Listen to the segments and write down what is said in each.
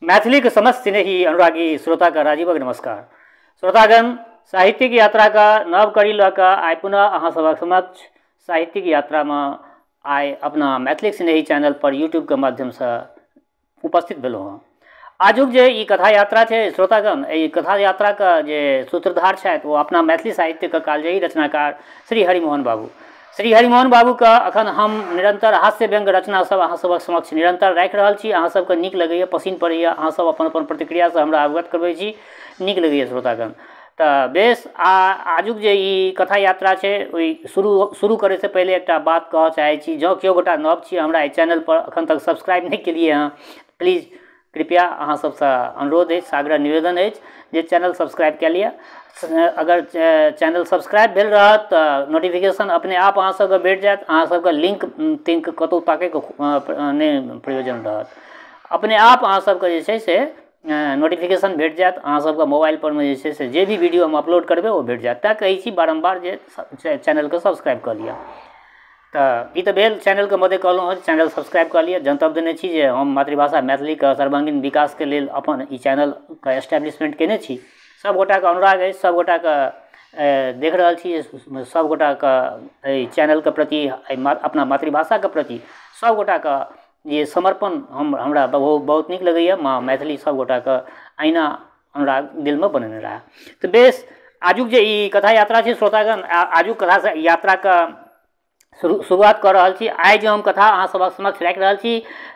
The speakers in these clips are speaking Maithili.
मैथिली के समस्त स्नेही अनुरागी श्रोता का राजीवक नमस्कार। श्रोतागण, साहित्यिक यात्रा का नव कड़ी लऽ कऽ आइ पुनः अहाँ सभक समक्ष साहित्यिक यात्रामे आइ अपना मैथिली स्नेही चैनल पर यूट्यूबके माध्यमसँ उपस्थित भेलहुँ हँ। आजुक जे ई कथा यात्रा छै श्रोतागण, एहि कथा यात्राके जे सूत्रधार छथि ओ अपना मैथिली साहित्यके कालजयी रचनाकार श्री हरिमोहन बाबू। श्री हरिमोहन बाबूके अखन हम निरन्तर हास्य व्यङ्ग्य रचना सब अहाँ सभक समक्ष निरन्तर राखि रहल छी। अहाँ सबके नीक लगैए, पसिन पड़ैए, अहाँ सब अपन अपन प्रतिक्रियासँ हमरा अवगत करबै छी, नीक लगैए श्रोतागण। तऽ बेस, आजुक जे ई कथा यात्रा छै ओहि शुरू करैसँ पहिले एकटा बात कहऽ चाहै छी। जँ केओ गोटा नव छी हमरा एहि चैनलपर अखन तक सब्सक्राइब नहि केलियै हँ, प्लीज कृपया अहाँ सबसँ अनुरोध अछि, साग्रह निवेदन अछि जे चैनल सब्सक्राइब कए लिअ। अगर चैनल सब्सक्राइब भेल रहत तऽ नोटिफिकेशन अपने आप अहाँ सबके भेट जायत, अहाँ सबके लिंक तिंक कतहु ताकैके नहि प्रयोजन रहत, अपने आप अहाँ सबके जे छै से नोटिफिकेशन भेट जायत। अहाँ सबके मोबाइल परमे जे छै से जे भी वीडियो हम अपलोड करबै ओ भेट जायत। तैँ कहै छी बारम्बार जे चैनलके सब्सक्राइब कऽ लिअ। तऽ ई तऽ भेल चैनलके मदे कहलहुँ हँ चैनल सब्सक्राइब कऽ लिअ। जनतब देने छी जे हम मातृभाषा मैथिलीके सर्वांगीण विकासके लेल अपन ई चैनलके एस्टेब्लिशमेंट केने छी। सब गोटाके अनुराग अछि, सब गोटाके देख रहल छी जे सब गोटाके एहि चैनलके प्रति, अपना मातृभाषाके प्रति सब गोटाके जे समर्पण हमरा बहुत नीक लगैए। माँ मैथिली सब गोटाके अहिना अनुराग दिलमे बनेने रहए। तऽ बेस, आजुक जे ई कथा यात्रा छै श्रोतागण, आजुक कथा यात्राके शुरुआत कऽ रहल छी। आइ जे हम कथा अहाँ सभक समक्ष राखि रहल छी,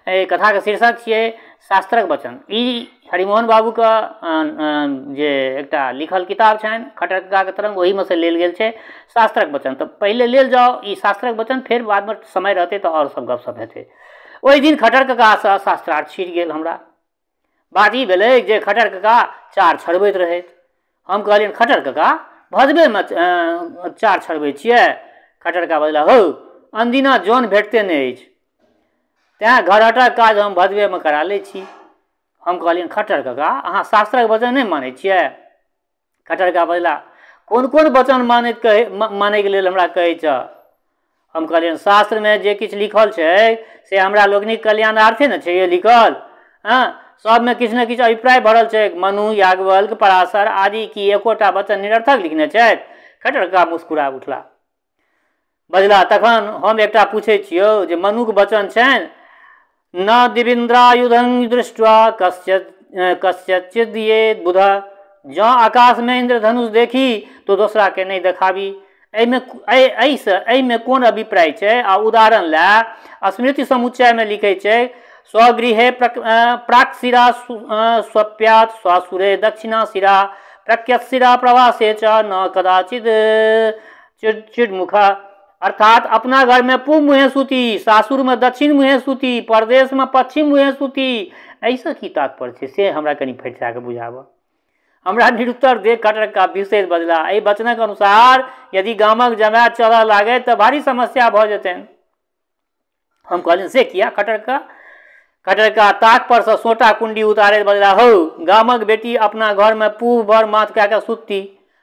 एहि कथाके शीर्षक छियै शास्त्रक वचन। ई हरिमोहन बाबूके जे एकटा लिखल किताब छनि खट्टर ककाके तरंग, ओहिमे से लेल गेल छै शास्त्रक वचन। तऽ पहिले लेल जाउ ई शास्त्रक वचन, फेर बादमे समय रहतै तऽ आओर सब गपशप हेतै। ओहि दिन खट्टर ककासँ शास्त्रार्थ छिड़ गेल हमरा। बात ई भेलै जे खट्टर कका चार छड़बैत रहथि। हम कहलियनि, खट्टर कका भदबेमे चार छड़बै छियै? खट्टर कका बजला, हौ अनदिना जन भेटते नहि अछि, तैँ घरहटक काज हम भदबेमे करा लै छी। हम कहलियनि, खट्टर कका अहाँ शास्त्रक वचन नहि मानै छियै? खट्टर कका बजला, कोन कोन वचन मानैत कहै मानैके लेल हमरा कहै छह? हम कहलियनि, शास्त्रमे जे किछु लिखल छै से हमरा लोकनिक कल्याणार्थे ने छै लिखल। हँ, सबमे किछु ने किछु अभिप्राय भरल छै। मनु, याज्ञवल्क्य, पराशर आदि की एकोटा वचन निरर्थक लिखने छथि? खट्टर कका मुस्कुरा उठला, बजला, तखन हम एकटा पूछै छियौ जे मनुक वचन छनि न दिविन्द्रायुधं दृष्ट्वा कस्यचिद ये बुध, जँ आकाशमे इन्द्रधनुष देखी तो दोसराके नहि देखाबी। एहिमे एहिमे कोन अभिप्राय छै? आ उदाहरण लए स्मृति समुच्चयमे लिखै छै, स्वगृहे प्राक्शिरा स्वप्यात स्वासुरे दक्षिणा शिरा प्रत्यक्षिरा प्रवासे च न कदाचिद चिडमुखा। अर्थात अपना घरमे पूब मुँहे सूती, सासुरमे दक्षिण मुँहे सूती, परदेशमे पश्चिम मुँहे सूती। एहिसँ की तात्पर्य छै से हमरा कनि फरिछा कऽ बुझाबऽ। हमरा निरुत्तर देख खट्टर कका विशेष बजला, एहि वचनक अनुसार यदि गामक जमाय चलऽ लागै तऽ भारी समस्या भऽ जेतनि। हम कहलियनि, से किया खट्टर कका? खट्टर कका ताक परसँ सोटा कुंडी उतारैत बजला, हौ गामक बेटी अपना घरमे पूब भर माथ कए कऽ सुतती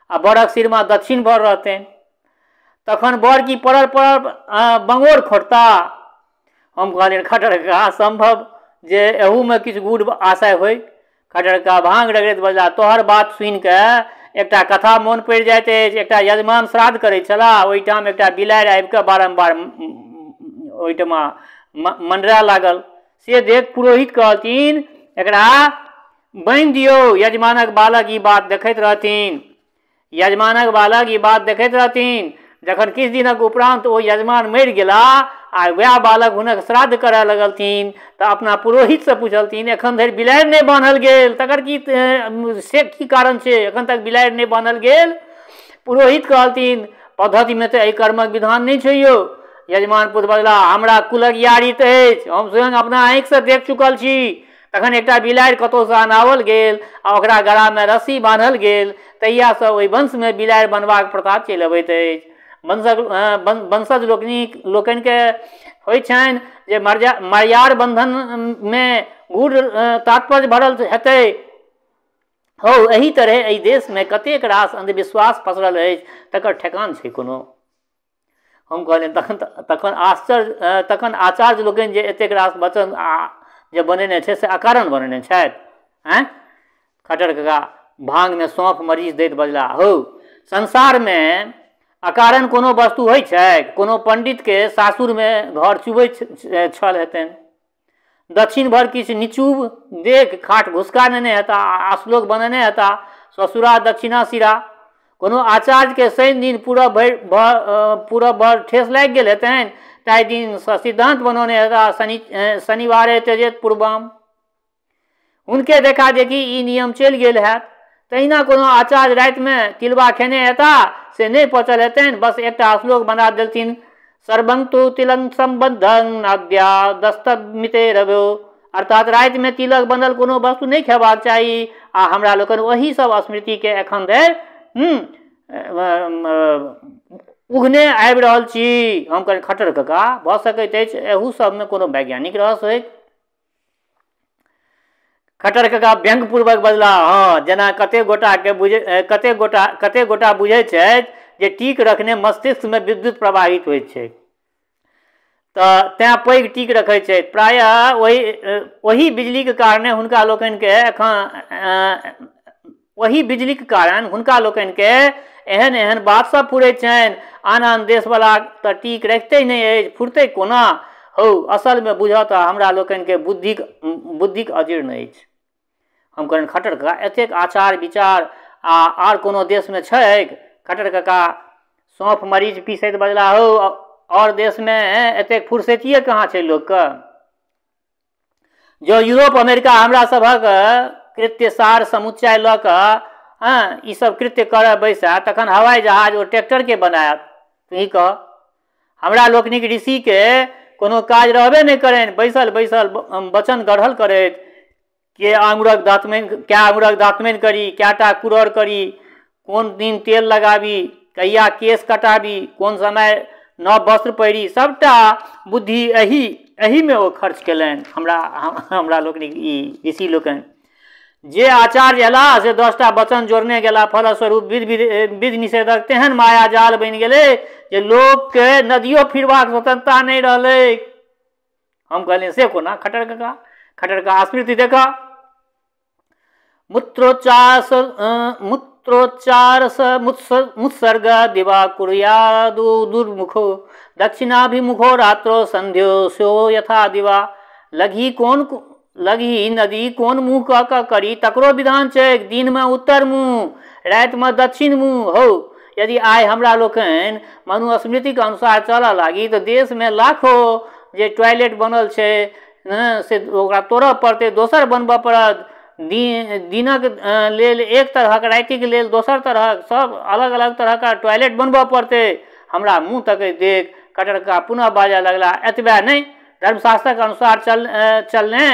आ बरक सिरमा दक्षिण भर रहतनि, तखन बर की पड़ल पड़ल बंगोर खोटता? हम कहलियनि, खट्टर कका सम्भव जे एहूमे किछु गूढ़ आशय होय। खट्टर कका भाँग रगड़ैत बजला, तोहर बात सुनिकऽ एकटा कथा मोन पड़ि जाइत अछि। एकटा यजमान श्राद्ध करै छलाह, ओहिठाम एकटा बिलाड़ि आबिकऽ बारम्बार ओहिठमा मंडरा लागल। से देख पुरोहित कहलथिन, एकरा बान्हि दियौ। यजमानक बालक ई बात देखैत रहथिन। यजमानक बालक ई बात देखैत रहथिन। जखन किछु दिनक उपरान्त ओ यजमान मरि गेला आ वएह बालक हुनक श्राद्ध करय लगलथिन तऽ अपना पुरोहितसँ पुछलथिन, एखन धरि बिलाड़ि नहि बान्हल गेल, तकर की से की कारण छै एखन तक बिलाड़ि नहि बान्हल गेल? पुरोहित कहलथिन, पद्धतिमे तऽ एहि कर्मक विधान नहि छै यौ। यजमान पुत्र बजला, हमरा कुलक यारित अछि, हम स्वयं अपना आँखिसँ देख चुकल छी। तखन एकटा बिलाड़ि कतहुसँ अनाओल गेल आ ओकरा गरामे रस्सी बान्हल गेल। तहियासँ ओहि वंशमे बिलाड़ि बनबाक प्रथा चलि अबैत अछि। वंशज लोकनिके होइ छनि जे मर्यार बन्धनमे गूढ़ तात्पर्य भरल हेतै। हौ, एहि तरहे एहि देशमे कतेक रास अंधविश्वास पसरल अछि तकर ठेकान छै कोनो? हम कहलियनि, तखन आचार्य लोकनि जे एतेक रास वचन जे बनेने छै से अकारण बनेने छथि। आँय? खट्टर कका भाँगमे सौंफ मरीच दैत बजला, हौ, संसारमे अकारण कोनो वस्तु होइ छै? कोनो पण्डितके सासुरमे घर चुबैत छल हेतनि, दक्षिण भर किछु निचूब देख खाट घुसका नेने हेता आ श्लोक बनेने हेता, ससुरा दक्षिणा सिरा। कोनो आचार्यके शनि दिन पूरब भर ठेस लागि गेल हेतनि, ताहि दिनसँ सिद्धान्त बनौने हेता, शनिवारे तेजेत पूर्वम। हुनके देखा देखी ई नियम चलि गेल हैत। तहिना कोनो आचार्य रातिमे तिलबा खेने हेता, से नहि पचल हेतनि, बस एकटा श्लोक बना देलथिन, सर्वन्तु तिलं सम्बद्धं नाद्या दस्तमिते रवो। अर्थात रातिमे तिलक बनल कोनो वस्तु नहि खेबाक चाही। आ हमरा लोकनि ओही सब स्मृतिके एखन धरि उघने आबि रहल छी। हम कहलियै, खट्टर कका, भऽ सकैत अछि एहू सबमे कोनो वैज्ञानिक रहस्य होय। खट्टर कका व्यंग्यपूर्वक बजला, हँ, जेना कतेक गोटा बुझै छथि जे टीक रखने मस्तिष्कमे विद्युत प्रवाहित होइत छै, तऽ तेँ पैघ टीक रखै छथि। प्रायः ओहि बिजलीके कारणे हुनका लोकनिके एखन ओहि बिजलीके कारण हुनका लोकनिके एहन एहन बात सब फुरैत छनि। आन आन देशवला तऽ टीक रखिते नहि अछि, फुरतै कोना? हौ, असलमे बुझऽ तऽ हमरा लोकनिके बुद्धिक अजीर्ण अछि। हम कहलियनि, खट्टर कका, एतेक आचार विचार आ आर कोनो देशमे छैक? खट्टर कका सौंफ मरीच पीसैत बजला, हौ, आओर देशमे एतेक फुर्सतिए कहाँ छै लोकके? जँ यूरोप अमेरिका हमरा सभक कृत्यसार समुच्चय लऽ कऽ हँ ईसब कृत्य करऽ बैसए तखन हवाई जहाज ओ ट्रैक्टरके बनायत? तुही कह। हमरा लोकनिक ऋषिके कोनो काज रहबे नहि करनि, बैसल बैसल वचन गढ़ल करैत, के आङ्गुरक दातमनि, कै आङ्गुरक दातमनि करी, कएटा कुरड़ करी, कोन दिन तेल लगाबी, कहिया केश कटाबी, कोन समय नव वस्त्र पहिरी, सबटा बुद्धि एहिमे ओ खर्च केलनि हमरा लोकनिक ई ऋषि लोकनि। जे आचार्य अयलाह से 10टा वचन जोड़ने गेला, फलस्वरूप विधि निषेधक तेहन माया जाल बनि गेलै जे लोकके नदियो फिरबाक स्वतंत्रता नहि रहलै। हम कहलियै, से कोना खट्टर कका? खट्टर कका स्मृति देखा, मूत्रोच्चार मुत्सर्ग दिवा कुर्यादु दुर्मुखो दक्षिणाभिमुखो रात्रो संध्यो स्यो यथा दिवा। लघी नदी कोन मुँह कऽ कऽ करी तकरो विधान छै, दिनमे उत्तर मुँह, रातिमे दक्षिण मुँह। हौ, यदि आइ हमरा लोकनि मनुस्मृतिके अनुसार चलऽ लागी तऽ देशमे लाखो जे टॉयलेट बनल छै से ओकरा तोड़ऽ पड़तै, दोसर बनबऽ पड़त। दिनक लेल एक तरहक, रातिके लेल दोसर तरहक, सब अलग अलग तरहक टॉयलेट बनबऽ पड़तै। हमरा मुँह तकैत देख खट्टर कका पुनः बाजऽ लगला, एतबे नहि, धर्मशास्त्रक अनुसार चलने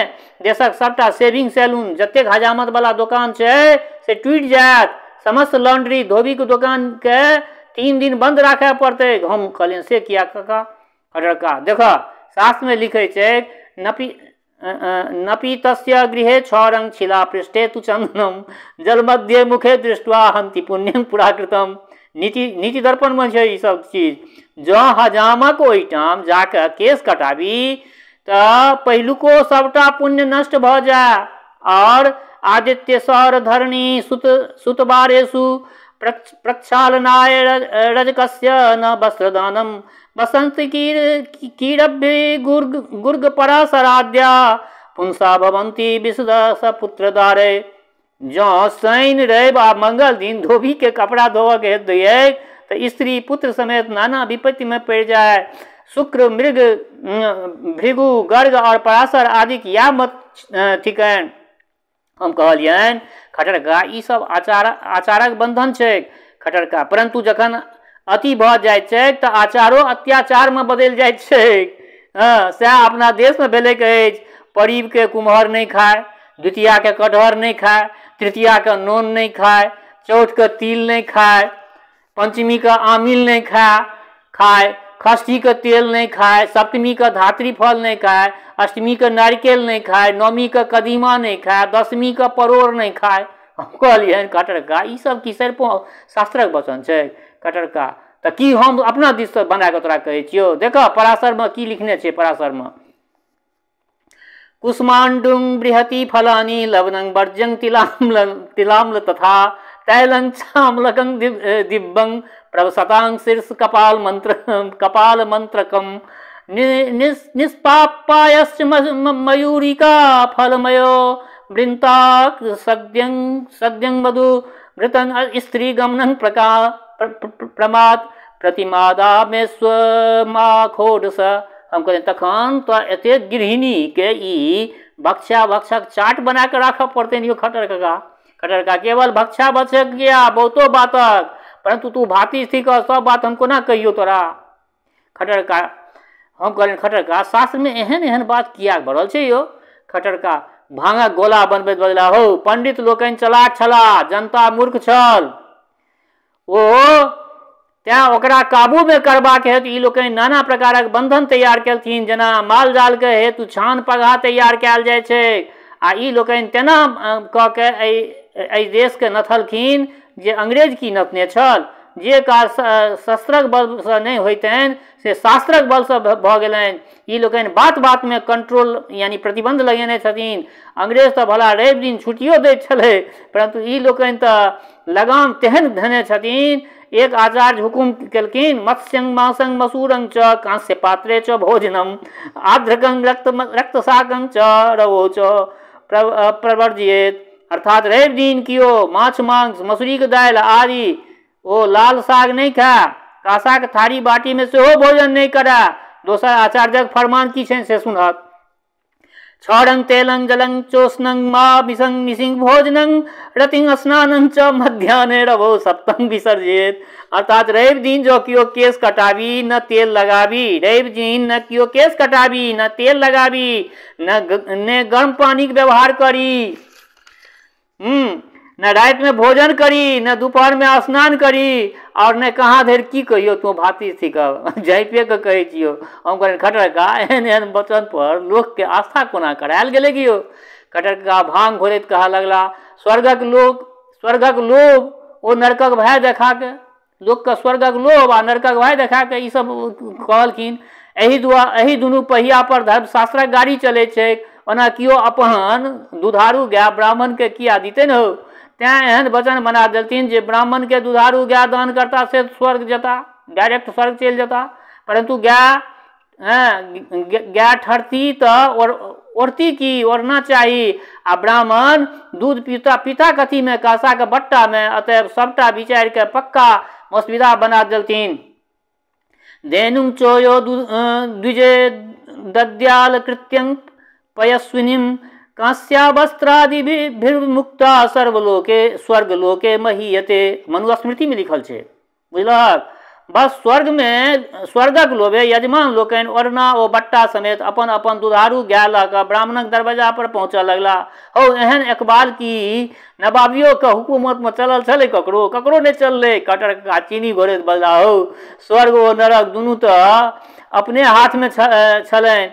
देशक सबटा सेविंग सैलून, जतेक हजामत वाला दोकान छै से टूटि जायत, समस्त लॉन्ड्री धोबीके दोकानके 3 दिन बन्द राखय पड़तै। हम कहलियनि, से किया कका? खट्टर कका, देखऽ, शास्त्रमे लिखै छै, नपीतस्य गृहे 6 रंग छिला पृष्ठे तु चन्दनम जलमध्ये मुखे दृष्ट्वा हन्ति पुण्यम पुराकृतम। नीति दर्पणमे छै ई सब चीज। जँ हजामक ओहिठाम जाकऽ केश कटाबी तऽ पहिलुको सबटा पुण्य नष्ट भऽ जाय। आओर आदित्य सौर धरणी सुतबारेषु प्रक्षालनाय रजकस्य न वस्त्रदानम बसंत कीरभ्य गुर्ग पराशराद्या पुंसा भवन्ति विशद सपुत्रदारे। जँ शनि रवि आ मंगल दिन धोबीके कपड़ा धोबऽके हेतै तऽ स्त्री पुत्र समेत नाना विपत्तिमे पड़ि जाय। शुक्र मृग भृगु गर्ग और पराशर आदिक इएह मत थिकनि। हम कहलियनि, खट्टर कका, ई सब आचारक बंधन छै। खट्टर कका, परंतु जखन अति भऽ जाइत छै तऽ आचारो अत्याचारमे बदलि जाइत छै। हँ, सएह अपना देशमे भेलैक अछि। परीबके कुम्हर नहि खाय, द्वितीयाके कटहर नहि खाय, तृतीयाके नोन नहि खाय, चौठके तिल नहि खाय, पंचमीके आमिल नहि खाय, षष्ठीके तेल नहि खाय, सप्तमीके धात्री फल नहि खाय, अष्टमीके नारिकेल नहि खाय, नवमीके कदीमा नहि खाय, दशमीके परोड़ नहि खाय। हम कहलियनि, खट्टर कका, ई सब की सरिपो शास्त्रक वचन छै? खट्टर कका, तऽ की हम अपना दिससँ बना कऽ तोरा कहै छियौ? देखऽ, पराशरमे की लिखने छै। पराशरमे कुष्माण्डुं बृहति फलानि लवणं वर्ज्यं तिलाम्ल तथा तैलं चाम्लकं दिव्यं प्रवसतां शीर्ष कपाल मंत्र कपाल मंत्रकम निष्पापायश्च मयूरिका फलमयो वृन्ताक सद्यं सद्यं मधु घृतं स्त्रीगमनं प्रमाद प्रतिमादामेश्वमाखोडस। हम कहलियनि तखन तऽ एतेक गृहिणीके ई भक्षा भक्षक चाट बना कऽ राखऽ पड़तनि यौ खट्टर काका। खट्टर काका केवल भक्षा भक्षक गया बहुतो बातक, परंतु तू भाती थिक, सब बात हम कोना कहियौ तोरा। खट्टर काका, हम कहलियनि खट्टर काका शास्त्रमे एहन एहन बात किया भरल छै यौ। खट्टर काका भाङक गोला बनबैत बजला, हौ पंडित लोकनि चलाक छलाह, जनता मूर्ख छल, ओ तेँ ओकरा काबूमे करबाक हेतु ई लोकनि नाना प्रकारक बंधन तैयार केलथिन। जेना माल जालके हेतु छान पगहा तैयार कयल जाइ छै, आ ई लोकनि तेना कऽ के एहि देशके नथलखिन जे अंग्रेज की नथने छल। जे काज शस्त्रक बलसँ नहि होइतनि से शास्त्रक बलसँ भऽ गेलनि। ई लोकनि बात बातमे कंट्रोल यानी प्रतिबंध लगेने छथिन। अंग्रेज तऽ भला रवि दिन छुट्टियो दैत छलै, परंतु ई लोकनि तऽ लगाम तेहन धेने छथिन। एक आचार्य हुकुम केलखिन, मत्स्यं मांसं मसूरं च कांस्य पात्रे च भोजनम आर्द्रकं रक्तशाकं च रवो च प्रवर्जयेत। अर्थात रवि दिन कियो माछ मांस मसूरीके दालि आदि ओ लाल साग नहि खाय, काँसाक थारी बाटीमे सेहो भोजन नहि करय। दोसर आचार्यक फरमान की छनि से सुनहक। छरं तेलं जलं चोष्णं मा विषं निसिंह भोजनं रतिं स्नानं च मध्याह्ने रवो सप्तं विसर्जेत। अर्थात रवि दिन जो केओ केश कटाबी न तेल लगाबी, रवि दिन न केओ केश कटाबी न तेल लगाबी, न गर्म पानिके व्यवहार करी, न रातिमे भोजन करी, न दुपहरमे स्नान करी, और ने कहाँ धरि की कहियौ तू भाती थिक, झाँपिए कऽ कहै छियौ। हम कहलियनि खट्टर काका एहन एहन वचन पर लोकके आस्था कोना करायल गेलै कि यौ। खट्टर काका भांग घोरैत कहऽ लगला, स्वर्गक लोभ ओ नरकक भय देखा के, लोकके स्वर्गक लोभ आ नरकक भय देखा के ई सब कहलखिन। एहि दुनू पहिया पर धर्मशास्त्रक गाड़ी चलै छै। ओना केओ अपन दुधारू गाय ब्राह्मणके किया दितै ने हौ, तेँ एहन वचन बना देलथिन जे ब्राह्मणके दुधारू गाय दान करता से स्वर्ग जेता, डायरेक्ट स्वर्ग चलि जेता। परंतु गाय ठरती तऽ ओढ़ती की, ओढ़ना चाही, आ ब्राह्मण दूध पीता पीता कथीमे, काँसाके बट्टामे। अतएव सबटा विचारिके पक्का मसविदा बना देलथिन। धेनुं चोयो द्विजे दद्याल कृत्यं पयस्विनीं कांस्यावस्त्रादिभिर्मुक्ता सर्वलोके स्वर्गलोके महीयते। मनुस्मृतिमे लिखल छै, बुझलहक। बस स्वर्गमे स्वर्गक लोभे यजमान लोकनि ओढ़ना ओ बट्टा समेत अपन अपन दुधारू गाय लऽ कऽ ब्राह्मणक दरवाजा पर पहुँचऽ लगला। हौ एहन एकबाल की नवाबियोके हुकूमतमे चलल छलै? ककरो ककरो नहि चललै। खट्टर काका चीनी घोरैत बजला, हौ स्वर्ग ओ नरक दुनू तऽ अपने हाथमे छलनि।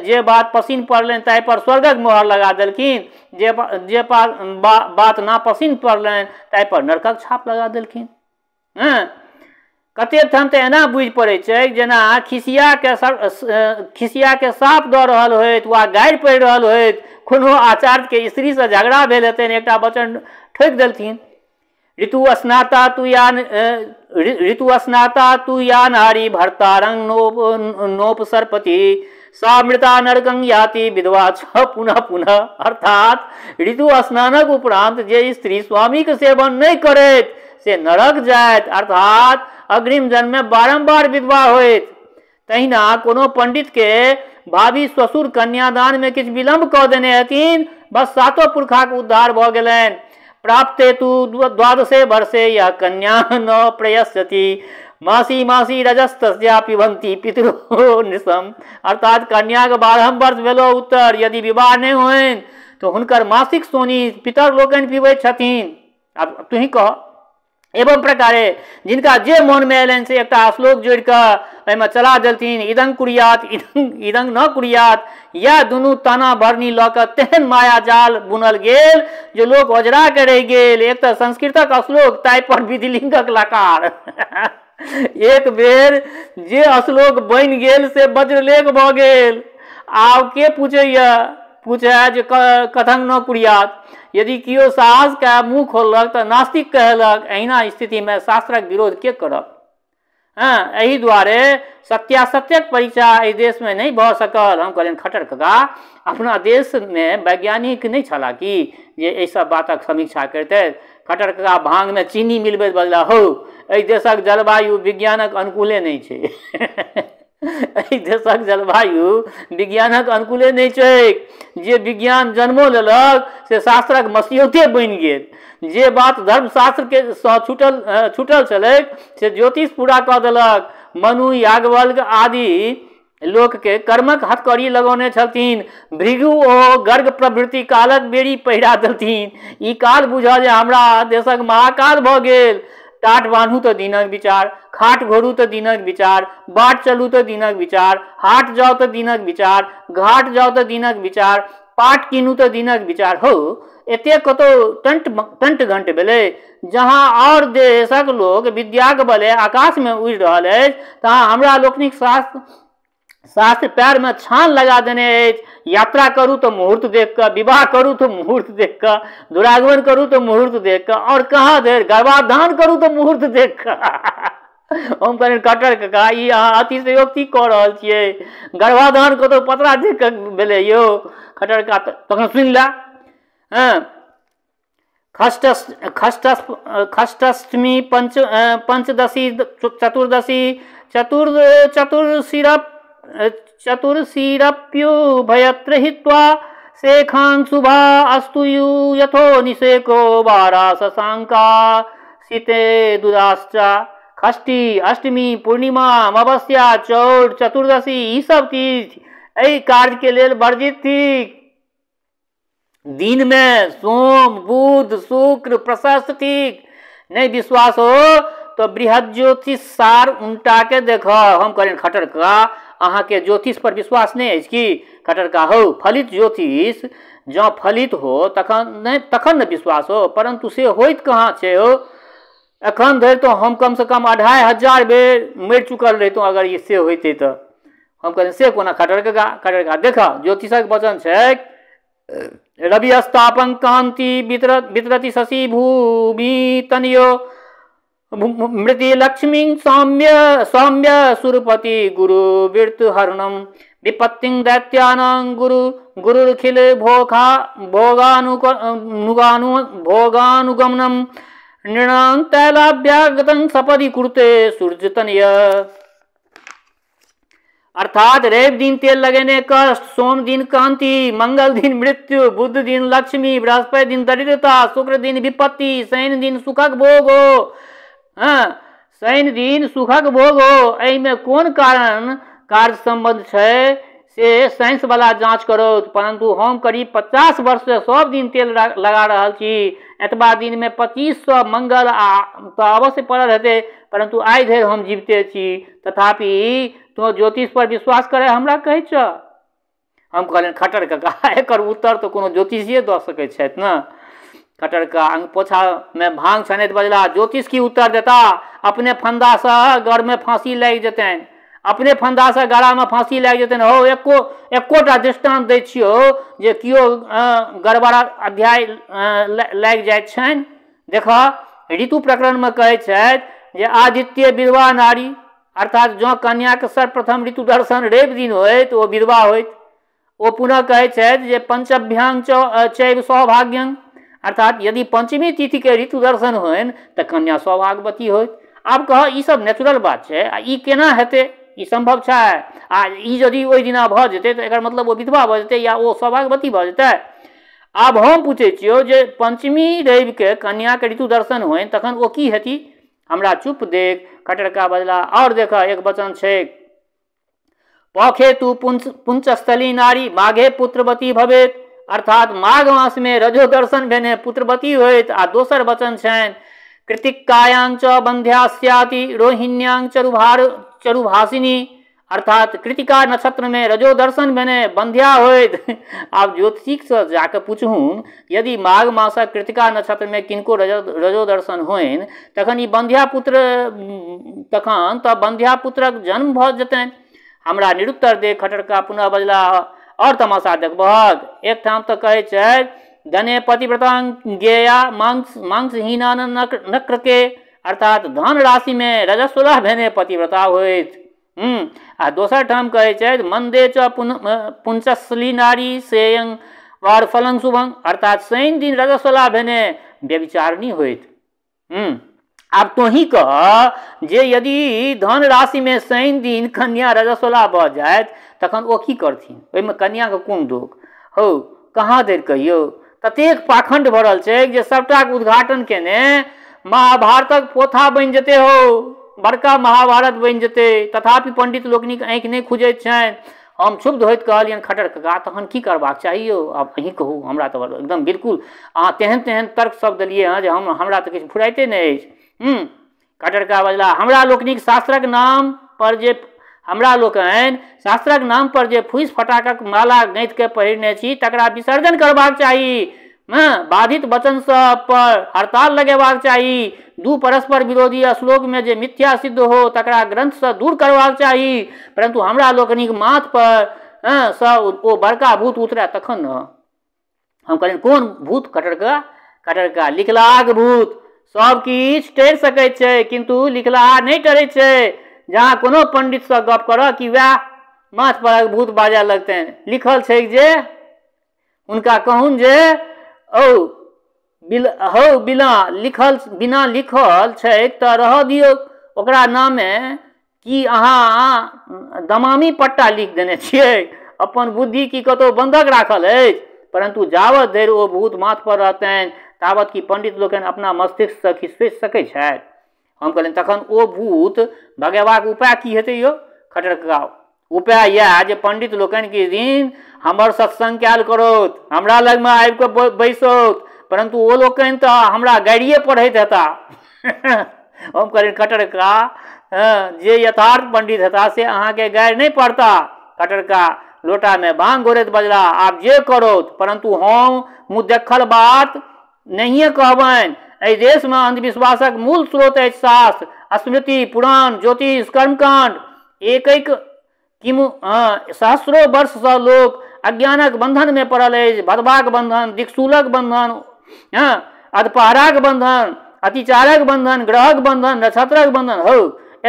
जे बात पसिन पड़लनि ताहि पर स्वर्गक मोहर लगा देलखिन, जे जे बात ना पसिन पड़लनि ताहि पर नरकक छाप लगा देलखिन। हँ, कतेक ठाम तऽ एना बुझि पड़ै छै जेना खिसियाके साप दऽ रहल होइत वा गारि पड़ि रहल होइत। कोनो आचार्यके स्त्रीसँ झगड़ा भेल हेतनि, एकटा वचन ठोकि देलथिन, ऋतु स्नाता तु या नारी भर्तारं नोप सर्पति सा मृता नरकं याति विधवा छ पुनः पुनः। अर्थात ऋतु स्नानक उपरांत जे स्त्री स्वामीके सेवन नहि करैत से नरक जायत, अर्थात अग्रिम जन्ममे बारम्बार विधवा होइत। तहिना कोनो पंडितके भावी ससुर कन्यादानमे किछु विलम्ब कऽ देने हेथिन, बस सातो पुरखाके उद्धार भऽ गेलनि। प्राप्ते तु द्वादशे वर्षे यह कन्या न प्रयस्यति मासी मासी रजस्तस्या पिबन्ति पितरो निशम। अर्थात कन्याके 12 वर्ष भेलो उत्तर यदि विवाह नहि होइन तऽ हुनकर मासिक सोनी पितर लोकनि पीबैत छथिन। आब तुही कह। एवं प्रकारे जिनका जे मोनमे अयलनि से एकटा श्लोक जोड़ि कऽ एहिमे चला देलथिन, इदं कुर्यात इदं न कुर्यात। यह दुनू ताना भरनी लऽ कऽ तेहन माया जाल बुनल गेल जे लोक ओझरा के रहि गेल। एक तऽ संस्कृतक श्लोक, ताहि पर विधिलिंगक लकार। एक बेर जे श्लोक बनि गेल से वज्रलेख भऽ गेल। आब के पूछैया? पूछे जे कथं न कुर्यात। यदि केओ साहस के मुँह खोललक तऽ नास्तिक कहलक। एहिना स्थितिमे शास्त्रक विरोध के करत? हँ, एहि दुआरे सत्यासत्यक परीक्षा एहि देशमे नहि भऽ सकल। हम कहलियनि खट्टर कका, अपना देशमे वैज्ञानिक नहि छलाह कि जे एहि सब बातक समीक्षा करितथि? खट्टर कका भाँगमे चीनी मिलबैत बजला, हौ, एहि देशक जलवायु विज्ञानक अनुकूले नहि छै। एहि देशक जलवायु विज्ञानक अनुकूले नहि छै। जे विज्ञान जन्मो लेलक से शास्त्रक मसियौते बनि गेल। जे बात धर्मशास्त्रके सँ छूटल छूटल छलैक से ज्योतिष पूरा कऽ देलक। मनु, याज्ञवल्क्य आदि लोकके कर्मक हथकड़ी लगौने छलथिन। भृगु ओ गर्ग प्रभृति कालक बेड़ी पहिरा देलथिन। ई काल बुझल जे हमरा देशक महाकाल भऽ गेल। टाट बान्हू तऽ दिनक विचार, खाट घोरू तऽ दिनक विचार, बाट चलू तऽ दिनक विचार, हाट जाउ तऽ दिनक विचार, घाट जाउ तऽ दिनक विचार, पाट कीनू तऽ दिनक विचार। हौ, एतेक कतौ टंट टंट घंट भेलै? जहाँ आओर देशक लोक विद्याक बले आकाशमे उड़ि रहल अछि तहाँ हमरा लोकनिक शास्त्र पैरमे छान लगा देने अछि। यात्रा करू तऽ मुहूर्त देख कऽ, विवाह करू तऽ मुहूर्त देख कऽ, दुरागमन करू तऽ मुहूर्त देख कऽ, आओर कहाँ धरि गर्भाधान करू तऽ मुहूर्त देख कऽ। हम कहलियनि खट्टर कका, ई अहाँ अतिशयोक्ति कऽ रहल छियै। गर्भाधान कतौ पतरा देख कऽ भेलै यौ? खट्टर कका तखन सुनि लए। हँ, खष्टष्टमी, पंचदशी, चतुर्दशी, चतुर्शिरप्युभयत्र हित्वा शेखांशुभा अस्तु यथो निषेको वारा शशांका सीते दुराश्चा। षष्ठी, अष्टमी, पूर्णिमा, अमावस्या, चौठ, चतुर्दशी, ई सब तिथि एहि कार्यके लेल वर्जित थिक। दिनमे सोम, बुध, शुक्र प्रशस्त थिक। नहि विश्वास हो तऽ बृहद ज्योतिष सार उनटा के देख। हम कहलियनि खट्टर कका, अहाँके ज्योतिष पर विश्वास नहि अछि की? खट्टर कका, हौ, फलित ज्योतिष जँ फलित हो तखन नहि, तखन ने विश्वास हो, परन्तु से होइत कहाँ छै हो? एखन धरि तऽ हम कमसँ कम 2500 बेर मरि चुकल रहितहुँ अगर ई से होइतै तऽ। हम कहलियनि से कोना खट्टर कका? खट्टर कका, देख, ज्योतिषक वचन छै, रवि अस्तापं कांति वितरति शशि भूमि तनयो मृति लक्ष्मी सौम्य सौम्य सुरपति गुरु वृत हरणम विपत्तिं दैत्यानां गुरु गुरुर्खिल भोखा भोगानुगानु भोगानुगमनम नृणां तैलाभ्यागतं सपदि कुरुते सूर्यतनय। अर्थात रवि दिन तेल लगेने कष्ट, सोम दिन कांति, मंगल दिन मृत्यु, बुध दिन लक्ष्मी, बृहस्पति दिन दरिद्रता, शुक्र दिन विपत्ति, शनि दिन सुखक भोग हो। हाँ, शनि दिन सुखक भोग हो। एहिमे कोन कारण कार्य सम्बन्ध छै से साइंस वाला जाँच करो। परंतु हम करीब 50 वर्ष से सब दिन तेल लगा रहल छी। एतबा दिनमे 2500 मंगल आ तऽ अवश्य पड़ल हेतै, परंतु आइ धरि हम जीविते छी। तथापि तो ज्योतिष पर विश्वास करे हमरा कहै छ? हम कहलियनि खट्टर कका, एकर उत्तर तऽ कोनो ज्योतिषिए दऽ सकै छथि ने। खट्टर कका अंगपोछामे भांग छनैत बजला, ज्योतिष की उत्तर देता? अपने फंदासँ गरमे फाँसी लागि जेतनि, अपने फंदासँ गरामे फाँसी लागि जेतनि। हौ, एकोटा दृष्टान्त दै छियौ जे केओ गड़बड़ा अध्याय लागि जाइत छनि। देख, ऋतु प्रकरणमे कहै छथि जे आदित्य विधवा नारी, अर्थात जँ कन्याके सर्वप्रथम ऋतु दर्शन रवि दिन होय तऽ ओ विधवा होइत। ओ पुनः कहै छथि जे पंचभ्यांग चैव सौभाग्यं, अर्थात यदि पंचमी तिथिके ऋतु दर्शन होइन तऽ कन्या सौभाग्यवती होइत। आब कह, ई सब नेचुरल बात छै, आ ई केना हेतै? ई सम्भव छै? आ ई यदि ओहि दिना भऽ जेतै तऽ एकर मतलब ओ विधवा भऽ जेतै या ओ सौभाग्यवती भऽ जेतै? आब हम पूछै छियौ जे पंचमी रविके कन्याके ऋतु दर्शन होइन तखन ओ की हेती? हमरा चुप देख खट्टर कका बजला, आओर देख, एक वचन छै, पौखे तू पुंचस्थली नारी माघे पुत्रवती भवेत, अर्थात माघ मासमे रजो दर्शन भेने पुत्रवती होइत। आ दोसर वचन छनि, कृतिकायां च बंध्या स्याति रोहिण्यां चरुभाषिनी, अर्थात कृतिका नक्षत्रमे रजो दर्शन भेने बंध्या होइत। आब ज्योतिषसँ जाकऽ पुछहुन, यदि माघ मासक कृतिका नक्षत्रमे किनको रजो दर्शन होइन तखन ई बंध्या पुत्र, तखन तऽ बंध्या पुत्रक जन्म भऽ जेतनि। हमरा निरुत्तर देख खट्टर कका पुनः बजला, आओर तमाशा देखबहक। एकठाम तऽ कहै छै धने पतिव्रतां गेया मांसहीना नक्र के, अर्थात धन राशिमे रजस्वला भेने पतिव्रता होइत। आ दोसर ठाम कहै छै मंदे च पुंचस्ली नारी सेयं वार फलं शुभं, अर्थात शनि दिन रजस्वला भेने व्यभिचारिणी होइत। आब तोही कह जे यदि धन राशिमे शनि दिन कन्या रजस्वला भऽ जायत तखन ओ की करथिन? ओहिमे कन्याके कोन दोख? हौ कहाँ धरि कहियौ, ततेक पाखण्ड भरल छै जे सबटाके उद्घाटन केने महाभारतक पोथा बनि जेतै हौ, बड़का महाभारत बनि जेतै, तथापि पंडित लोकनिक आँखि नहि खुजैत छनि। हम क्षुब्ध होइत कहलियनि खट्टर कका तहन की करबाक चाही यौ? आब अहीं कहू, हमरा तऽ एकदम बिल्कुल अहाँ तेहन तेहन तर्क सब देलियै हँ जे हमरा तऽ किछु फुराइते नहि अछि। खट्टर कका बजला, हमरा लोकनिक शास्त्रक नाम पर जे हमरा लोकनि शास्त्रक नाम पर जे फूसि फटाकक माला गाँथिके पहिरने छी तकरा विसर्जन करबाक चाही। बाधित वचन सब पर हड़ताल लगेबाक चाही। दू परस्पर विरोधी श्लोकमे जे मिथ्या सिद्ध हो तकरा ग्रंथसँ दूर करबाक चाही। परंतु हमरा लोकनिक माथ पर सब ओ बड़का भूत उतरे तखन ने। हम कहलियनि कोन भूत खट्टर कका? खट्टर कका लिखलाहाक भूत। सब किछु टरि सकै छै किन्तु लिखलाहा नहि टरै छै। जहाँ कोनो पंडितसँ गप करऽ कि वएह माथ परक भूत बाजऽ लगतनि। लिखल छै जे हुनका कहून जे औ हौ बिना लिखल, बिना लिखल छै तऽ रहऽ दियौ, ओकरा नामे की अहाँ दमामी पट्टा लिख देने छियै? अपन बुद्धि की कतहु बन्धक राखल अछि? परंतु जावत धरि ओ भूत माथ पर रहतनि तावत की पंडित लोकनि अपना मस्तिष्कसँ किछु सोचि सकै छथि? हम कहलियनि तखन ओ भूत भगेबाक उपाय की हेतै यौ खट्टर कका? उपाय इएह जे पंडित लोकनि किछु दिन हमर सत्संग कयल करौत, हमरा लगमे आबि कऽ बैसौत, परंतु ओ लोकनि तऽ हमरा गारिए पढ़ैत हेता। हम कहलियनि खट्टर कका जे यथार्थ पंडित हेता से अहाँके गारि नहि पढ़ता। खट्टर कका लोटामे भांग घोरैत बजला, आब जे करौत, परंतु हम मुँह देखल बात नहिए कहबनि। एहि देशमे अंधविश्वासक मूल स्रोत अछि शास्त्र, स्मृति, पुराण, ज्योतिष, कर्मकांड। एक एक किमु सहस्रो वर्षसँ लोक अज्ञानक बंधनमे पड़ल अछि। भदवाक बंधन, दिक्शूलक बंधन, अधपहराक बंधन, अतिचारक बंधन, ग्रहक बंधन, नक्षत्रक बंधन, हौ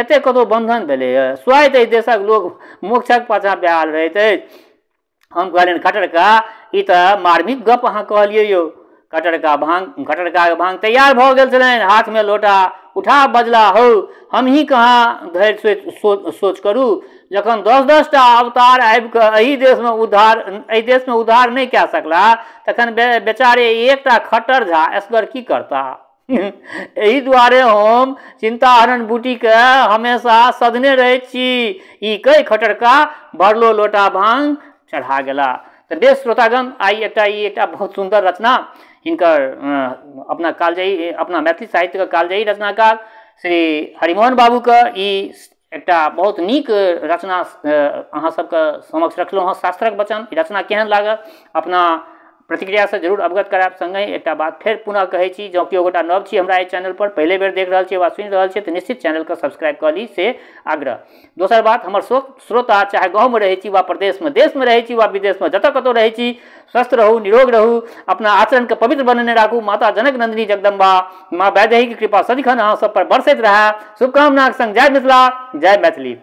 एते कतौ बंधन भेलैए। स्वयं एहि देशक लोक मोक्षक पाछाँ बेहाल रहैत अछि। हम कहलियनि खट्टर कका ई तऽ मार्मिक गप अहाँ कहलियै यौ। खट्टर ककाके भांग तैयार भऽ गेल छलनि, हाथमे लोटा उठा बजला, हौ हमही कहाँ धरि सोच करू, जखन 10-10 टा अवतार आबि कऽ एहि देशमे उद्धार नहि कए सकला तखन बेचारे एकटा खट्टर झा एसगर की करता? एहि दुआरे हम चिन्ताहरण बूटीके हमेशा सधने रहै छी। ई कहि खट्टर कका भरलो लोटा भांग चढ़ा गेला। तऽ बेस श्रोतागण, आइ एकटा बहुत सुन्दर रचना हिनकर अपना कालजयी, अपना मैथिली साहित्यके कालजयी रचनाकार श्री हरिमोहन बाबूके ई एकटा बहुत नीक रचना अहाँ सबके समक्ष रखलहुँ हँ, शास्त्रक वचन। ई रचना केहन लागल अपना प्रतिक्रियासँ जरूर अवगत करायब। संगहि एकटा बात फेर पुनः कहै छी, जँ केओ गोटा नव छी हमरा एहि चैनल पर पहिले बेर देख रहल छी वा सुनि रहल छी तऽ निश्चित चैनलके सब्सक्राइब कऽ ली, से आग्रह। दोसर बात, हमर श्रोता चाहे गाँवमे रहै छी वा प्रदेशमे, देशमे रहै छी वा विदेशमे, जतऽ कतहु रहै छी, स्वस्थ रहू, निरोग रहू, अपना आचरणके पवित्र बनेने राखू। माता जनक नंदिनी जगदम्बा माँ वैदेहीके कृपा सदिखन अहाँ सब पर बरसैत रहए। शुभकामनाक संग जय मिथिला, जय मैथिली।